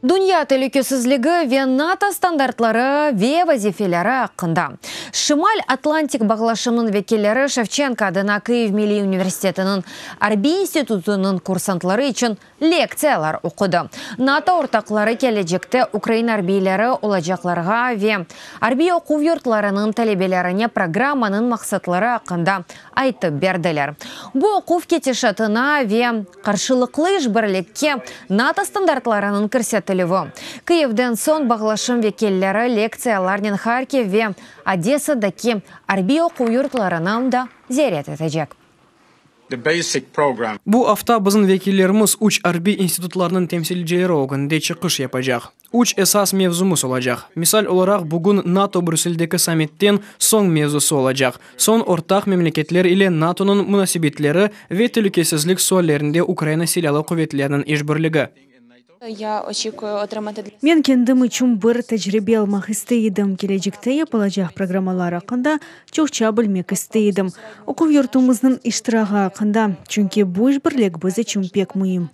Dünya telükesizligi ve NATO standartları ve vazifeleri aqqında Şimal atlantik bağlaşımnıñ vekilleri Şevçenko adına Kıyiv milliy universitetiniñ arbiy institutınıñ kursantları içün lektsiyalar oqudı. NATO ortaqları kelecekte ukrain arbiyleri olacaqlarğa ve arbiy oquv yurtlarınıñ talebelerine programmanıñ maqsatları aqqında aytıp berdiler. Bu oquv ketişatına ve qarşılıqlı işbirlikke NATO standartlarınıñ kirsetilüvi. Kıyivden soñ bağlaşım vekilleri lektsiyalarnen Harkiv ve Odessadaki arbiy oquv yurtlarını da ziyaret etecek. Bu afta bizim vekillerimiz üç arbiy institutlarnıñ temsilcileri ögünde çıqış yapacaq. Üç esas mevzumız olacaq. Misal olaraq, bugün NATO Brüsseldeki sammitten soñ mevzusı olacaq, soñ ortaq memleketler ile NATOnıñ munasebetleri ve telükesizlik suallerinde Ukraina Silâlı quvetleriniñ işbirligi. Men kendim içün bir tecribe almaq istey edim, kelecekte yapılacaq programmalar aqqında çoqça bilmek istey edim, oquv yurtumıznıñ iştirağı aqqında, çünki bu işbirlik biz içün pek müim.